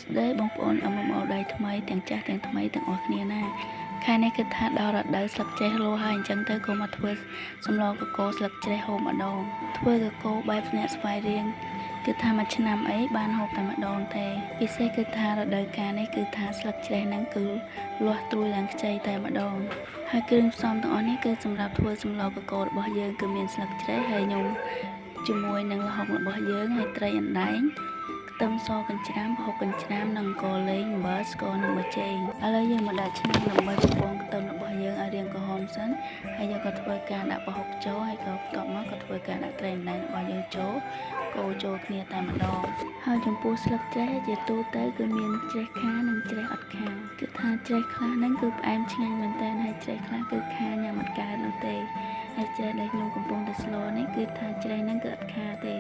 ស្ដីបងប្អូន MMO ដៃថ្មីទាំងចាស់ទាំងថ្មីទាំងអស់គ្នាណាខែនេះគឺថាដល់រដូវស្លឹកចេះលោះហើយអញ្ចឹងទៅក៏មកធ្វើសម្លកកូរស្លឹកច្រេះហូបម្ដងធ្វើកកូរបែបអ្នកស្វាយរៀងគឺថាមួយឆ្នាំអីបានហូបតែម្ដងទេពិសេសគឺថារដូវកាលនេះគឺថាស្លឹកច្រេះហ្នឹងគឺលាស់ត្រួយឡើងខ្ចីតែម្ដងហើយគ្រឿងផ្សំទាំងអស់នេះគឺសម្រាប់ធ្វើសម្លកកូររបស់យើងគឺមានស្លឹកច្រេះហើយខ្ញុំជាមួយនឹងល្ហុងរបស់យើងហើយត្រីអណ្ដែង ខ្ទឹមសកញ្ច្រាំប្រហុកកញ្ច្រាំនិងអង្ករលេងអំបិលស្ករនិងប៊ីចេងឥឡូវយើងមកដាក់ឆ្នាំងដើម្បីបំពងខ្ទឹមរបស់យើងឲ្យរាងក្រហមសិនហើយយើងក៏ធ្វើការដាក់ប្រហុកចូលហើយក៏បន្ទាប់មកក៏ធ្វើការដាក់ត្រីអណ្ដែងរបស់យើងចូលកូរចូលគ្នាតែម្ដងហើយចំពោះស្លឹកច្រេះជាទូទៅគឺមានច្រេះខានិងច្រេះអត់ខាគឺថាច្រេះខ្លះហ្នឹងគឺផ្អែមឆ្ងាញ់មែនតើហើយច្រេះខ្លះគឺខាញ៉ាំអត់កើតនោះទេហើយច្រេះដែលខ្ញុំកំពុងតែស្លនេះគឺថាច្រេះហ្នឹងគឺអត់ខាទេ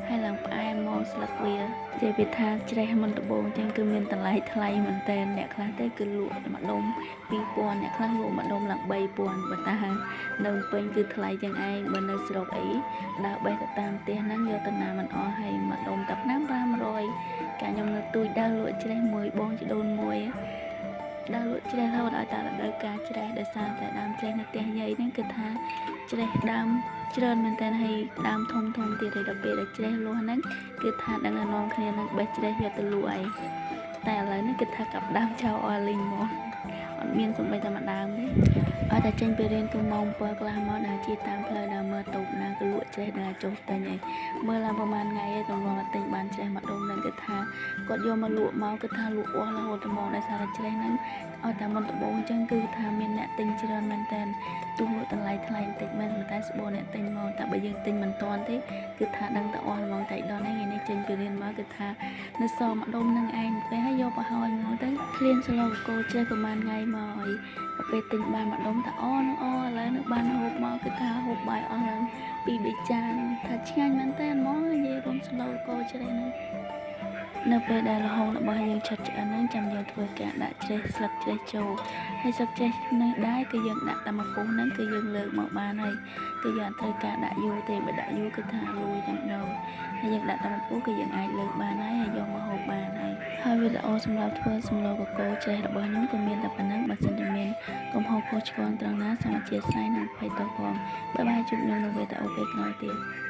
ហើយឡើងផ្អែមមកស្លឹកវានិយាយពីថាច្រេះមុនដំបូងអញ្ចឹងគឺមានតម្លៃថ្លៃមែនតើអ្នកខ្លះទេគឺលក់មួយដុំ2000អ្នកខ្លះលក់មួយដុំឡើង3000បើតានៅពេញគឺថ្លៃចឹងឯងបើនៅស្រុកអីដើរបេះទៅតាមផ្ទះហ្នឹងយកទៅណាមិនអស់ហើយមួយដុំតែ5 500កាលខ្ញុំនៅទូចដើរលក់ច្រេះមួយបងចដូនមួយដើរលក់ច្រេះរហូតឲ្យតែរដូវកាលច្រេះដោយសារតែដើមច្រេះនៅផ្ទះយាយហ្នឹងគឺថាច្រេះដើមច្រើនមែនតើហើយដើមធំធំទៀតហើយដល់ពេលដែលច្រេះលាស់ហ្នឹងគឺថាដឹងតែនាំគ្នានឹងបេះច្រេះយកទៅលក់អីតែឥឡូវនេះគឺថាកាប់ដើមចោលអស់លីងមកអត់មានសំបីតែមួយដើមទេឲ្យតែចេញពីរៀនគឺម៉ោង7កន្លះមកដើរជិះតាមផ្លូវដើរមើលតូបណាគឺលក់ច្រេះដើរចុះទិញឯងមើលឡើងប្រហែលថ្ងៃឯងទម្រាំមកទិញបានច្រេះមួយដុំហ្នឹងគឺថាគាត់យកមកលក់មកគឺថាលក់អស់រហូតតែមកដោយសារតែច្រេះហ្នឹងឲ្យតែមុនដំបូងអញ្ចឹងគឺថាមានអ្នកទិញច្រើនមែនតើទោះលក់តម្លៃថ្លៃបន្តិចមែនប៉ុន្តែស្បូរអ្នកទិញមកតែបើយើងទិញមិនទាន់ទេគឺថាដឹងតែអស់ហ្មងតែដល់នេះថ្ងៃនេះចេញពីរៀនមកគឺថានៅសមម្ដុំនឹងឯងពេលហើយយកទៅហើយមកទៅឃ្លានស្លកកូរច្រេះប្រហែលថ្ងៃមកហើយដល់ពេលទិញបានម្ដុំថាអូនឹងអូឥឡូវនឹងបានហូបមកគឺថាហូបបាយអស់ឡើងពីរបីចានថាឆ្ងាញ់មែនតើហ្មងនិយាយរួមស្លកកូរច្រេះហ្នឹងនៅពេលដែលល្ហុងរបស់យើងឆិតឆ្អិនហ្នឹងចាំយើងធ្វើការដាក់ច្រេះស្លឹកច្រេះចូលហើយស្លឹកច្រេះនេះដែរគឺយើងដាក់តែមួយពុះហ្នឹងគឺយើងលើកមកបានហើយគឺយើងអត់ត្រូវការដាក់យូរទេបើដាក់យូរគឺថាលួយតែម្ដងហើយយើងដាក់តែមួយពុះគឺយើងអាចលើកបានហើយហើយយកមកហូបបានហើយហើយវីដេអូសម្រាប់ធ្វើសម្លកកូរច្រេះរបស់ខ្ញុំក៏មានតែប៉ុណ្ណឹងបើសិនជាមានកំហុសខុសឆ្គងត្រង់ណាសូមអធ្យាស្រ័យនិងអភ័យទោសផង bye bye ជួបខ្ញុំនៅវីដេអូពេលក្រោយទៀត។